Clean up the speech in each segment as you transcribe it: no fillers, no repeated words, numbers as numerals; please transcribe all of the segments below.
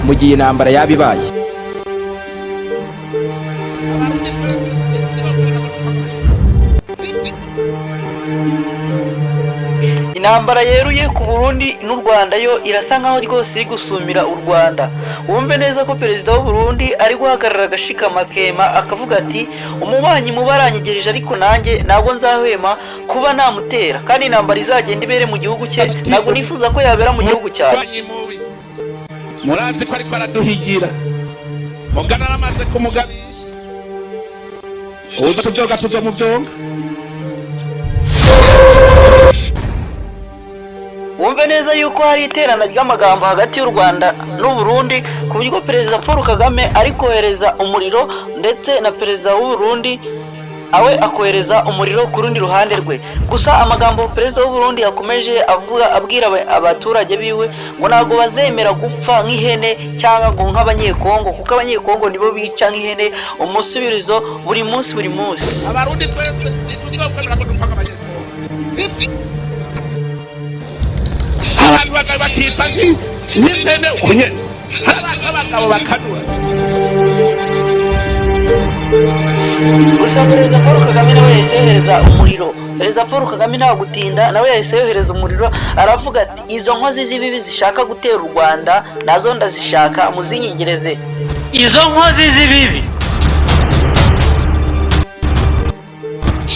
Mu gihe intambara yaba ibaye, Abarundi twese ntituzokwemera ko dupfa nk'abanyekongo. Intambara yeruye ku Burundi n'u Rwanda yo irasa nkaho rwose iri gusumira u Rwanda. Wumve neza ko perezida w'u Burundi ari guhagarara agashikama kema, akavuga ati: "Umubanyi mubi aranyegereje, ariko nanjye ntabwo nzahwema kuba namutera, kandi intambara izagenda ibere mu gihugu cye, ntabwo nifuza ko yabera mu gihugu cyanjye." Umubanyi mubi murazi ko ariko araduhigira, mugana aramaze kumugabisha uza tuvyoga tuzomuvyonga. Wumve neza yuko hari iterana ry'amagambo hagati y'u Rwanda n'u Burundi, ku buryo perezida Paul Kagame ari kohereza umuriro, ndetse na perezida w'u Burundi awe akohereza umuriro ku rundi ruhande rwe. Gusa amagambo perezida w'u Burundi yakomeje avuga abwira abaturage biwe ngo ntabwo bazemera gupfa nk'ihene cyangwa ngo nk'Abanyekongo, kuko Abanyekongo nibo bica nk'ihene umusubirizo buri munsi buri munsi. Abarundi twese ntituzokwemera ko dupfa nk'Abanyekongo. Abantu bagabo bakitwa nk'impene uko nyene, hari abantu b'abagabo bakanura. Gusa perezida Paul Kagame nawe yahise yohereza umuriro. Perezida Paul Kagame nta gutinda, nawe yahise yohereza umuriro, aravuga ati: "Izo nkozi z'ibibi zishaka gutera u Rwanda nazo ndazishaka, muzinyegereze." Izo nkozi z'ibibi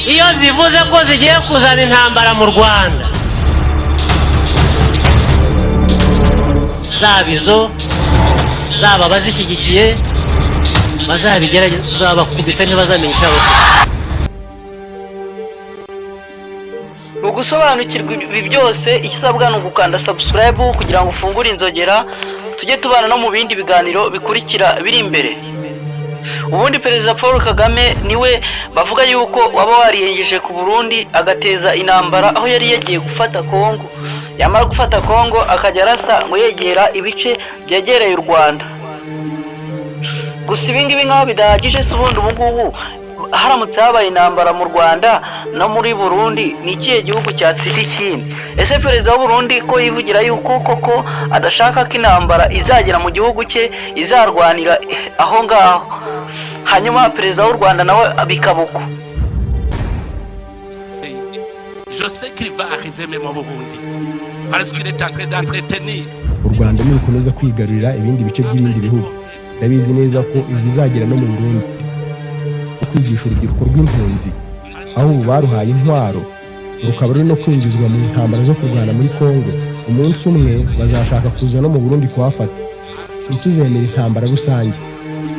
iyo zivuze ko zigiye kuzana intambara mu Rwanda, zaba izo, zaba abazishyigikiye, bazabigerageza tuzabakubita, ntibazamenya icyabateye. Mu gusobanukirwa ibi byose, icyo usabwa ni ugukanda subscribe kugira ngo ufungure inzogera, tujye tubana no mu bindi biganiro bikurikira biri imbere. Ubundi perezida Paul Kagame niwe bavuga yuko waba wariyengeje ku Burundi agateza intambara, aho yari yagiye gufata Kongo, yamara gufata Kongo akajya arasa ngo yegera ibice byegereye u Rwanda. Gusa ibingibi nk'aho bidahagije, se ubundi ubu ngubu haramutse habaye intambara mu Rwanda no muri Burundi, ni ikihe gihugu cyatsinda ikindi? Ese perezida w'u Burundi ko yivugira yuko koko adashaka ko intambara izagera mu gihugu cye, izarwanira aho ngaho, hanyuma perezida w'u Rwanda nawe bikaba uko? Je sais qu'il va arriver même au Burundi parce qu'il est en train d'entretenir U Rwanda nirukomeza kwigarurira ibindi bice by'ibindi bihugu, ndabizi neza ko ibi bizagera no mu Burundi. Kwigisha urubyiruko rw'impunzi, aho ubu baruhaye intwaro rukaba ruri no kwinjizwa mu ntambara zo kurwana muri Kongo, umunsi umwe bazashaka kuza no mu Burundi kuhafata. Ntituzemere intambara rusange.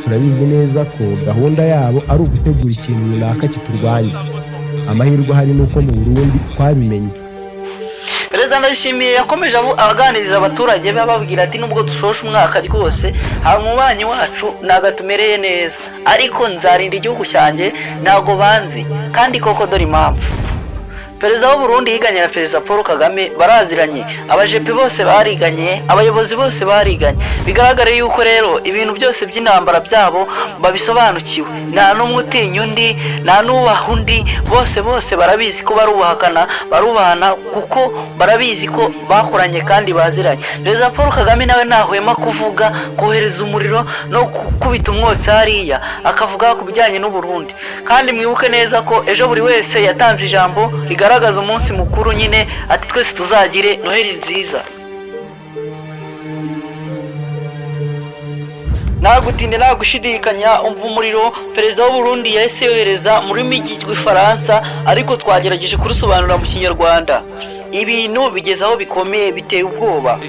Turabizi neza ko gahunda yabo ari ugutegura ikintu runaka kiturwanya. Amahirwe ahari ni uko mu Burundi twabimenye. Perezida Ndayishimiye yakomeje aganiriza abaturage be, ababwira ati: "Nubwo dusoje umwaka rwose, hari umubanyi wacu ntabwo atumereye neza, ariko nzarinda igihugu cyanjye, ntabwo banzi." Kandi koko dore impamvu: perezida w'u Burundi yiganye na perezida Paul Kagame, baraziranye, abajepe bose bariganye, abayobozi bose bariganye. Bigaragare yuko rero ibintu byose by'intambara byabo babisobanukiwe, nta n'umwe utinya undi, nta n'ubaha undi, bose bose barabizi ko barubahakana, barubahana, kuko barabizi ko bakoranye kandi baziranye. Perezida Paul Kagame nawe ntahwema kuvuga, kohereza umuriro no gukubita umwotsi hariya, akavuga ku bijyanye n'u Burundi. Kandi mwibuke neza ko ejo buri wese yatanze ijambo rigaragaza umunsi mukuru nyine, ati: "Twese tuzagire Noheli nziza." Nta gutinda, nta gushidikanya, umva umuriro perezida w'u Burundi yahise yohereza mu rurimi rw'Igifaransa, ariko twagerageje kurusobanura mu Kinyarwanda. Ibintu bigeze aho bikomeye, biteye ubwoba.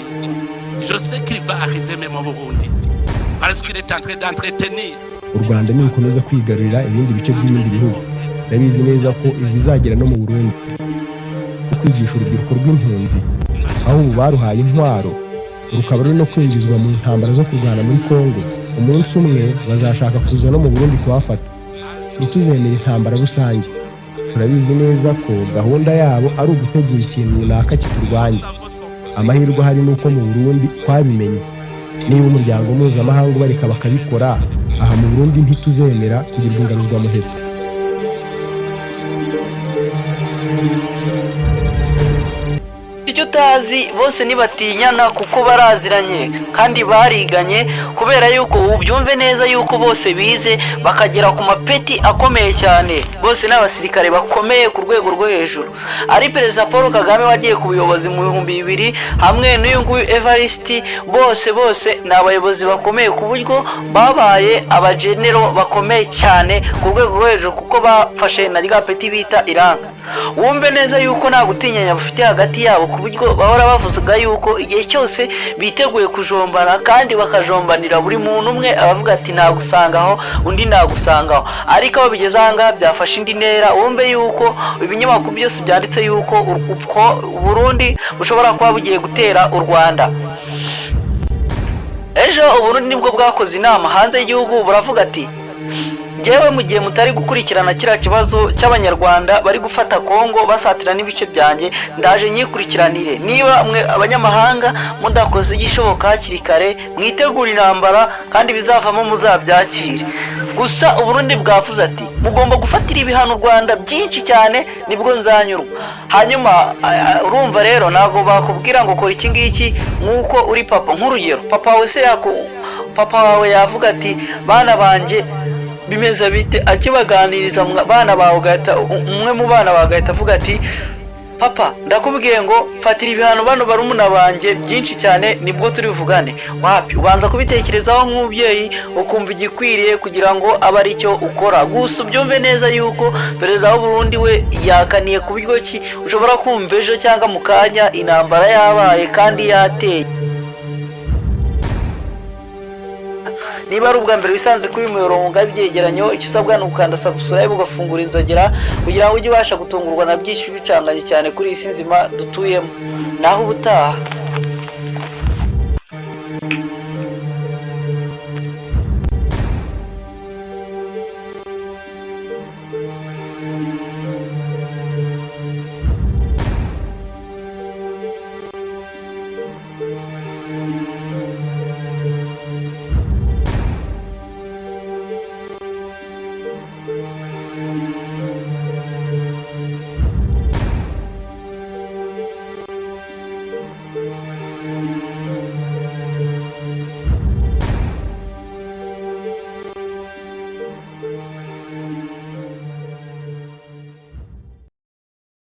Je sais qu'il va arriver même au Burundi parce qu'il est en train d'entretenir U Rwanda nirukomeza kwigarurira ibindi bice by'ibindi bihugu, ndabizi neza ko ibi bizagera no mu Burundi. Kwigisha urubyiruko rw'impunzi, aho ubu baruhaye intwaro rukaba ruri no kwinjizwa mu ntambara zo kurwana muri Kongo, umunsi umwe bazashaka kuza no mu Burundi kuhafata. Ntituzemere intambara rusange. Turabizi neza ko gahunda yabo ari ugutegura ikintu runaka kiturwanya. Amahirwe ahari ni uko mu Burundi twabimenye. Niba umuryango mpuzamahanga ubareka bakabikora, aha mu Burundi ntituzemera kugirwa ingaruzwamuheto. Icyo utazi Utazi bose ntibatinyana kuko baraziranye kandi bariganye, kubera yuko ubyumve neza yuko bose bize bakagera ku mapeti akomeye cyane. Bose ni abasirikare bakomeye ku rwego rwo hejuru. Ari Perezida Paul Kagame wagiye ku buyobozi mu 2000 hamwe n'uyu nguyu Evariste, bose bose ni abayobozi bakomeye ku buryo babaye abagenero bakomeye cyane ku rwego rwo hejuru, kuko bafashe na rya peti bita iranga. Wumve neza yuko nta gutinyanya bafite hagati yabo, ku buryo bahora bavuga yuko igihe cyose biteguye kujombana, kandi bakajombanira buri muntu umwe abavuga ati nagusangaho, undi nagusangaho. Ariko aho bigeze aha ngaha byafashe indi ntera. Wumve yuko ibinyamakuru byose byanditse yuko Burundi bushobora kuba bugiye gutera u Rwanda. Ejo Uburundi nibwo bwakoze inama hanze y'igihugu, buravuga ati ngewe mu gihe mutari gukurikirana kiriya kibazo cy'Abanyarwanda bari gufata Kongo basatira n'ibice byanjye, ndaje nyikurikiranire. Niba mwe abanyamahanga mudakoze igishoboka hakiri kare, mwitegure intambara kandi bizavamo muzabyakire. Gusa Uburundi bwavuze ati mugomba gufatira ibihano u Rwanda byinshi cyane nibwo nzanyurwa. Hanyuma urumva rero ntabwo bakubwira ngo kora iki ngiki nk'uko uri papa. Nk'urugero papa wawe se papa wawe yavuga ati bana banjye bimeze bite, akibaganiriza bana bawe ugahita umwe mu bana bawe agahita avuga ati papa ndakubwiye ngo fatira ibihano bano barumuna banjye byinshi cyane nibwo turi buvugane. Wapi, ubanza kubitekerezaho nk'umubyeyi ukumva igikwiriye kugira ngo abe ari cyo ukora. Gusa ubyumve neza yuko perezida w'u Burundi we yakaniye ku buryo ki ushobora kumva ejo cyangwa mu kanya intambara yabaye kandi yateye. Niba ari ubwa mbere wisanze kuri uyu muyoboro mugari w'ibyegeranyo, icyo usabwa ni ugukanda subscribe ugafungura inzogera kugira ngo ujye ubasha gutungurwa na byinshi bicanganye cyane kuri iyi si nzima dutuyemo. Naho ubutaha.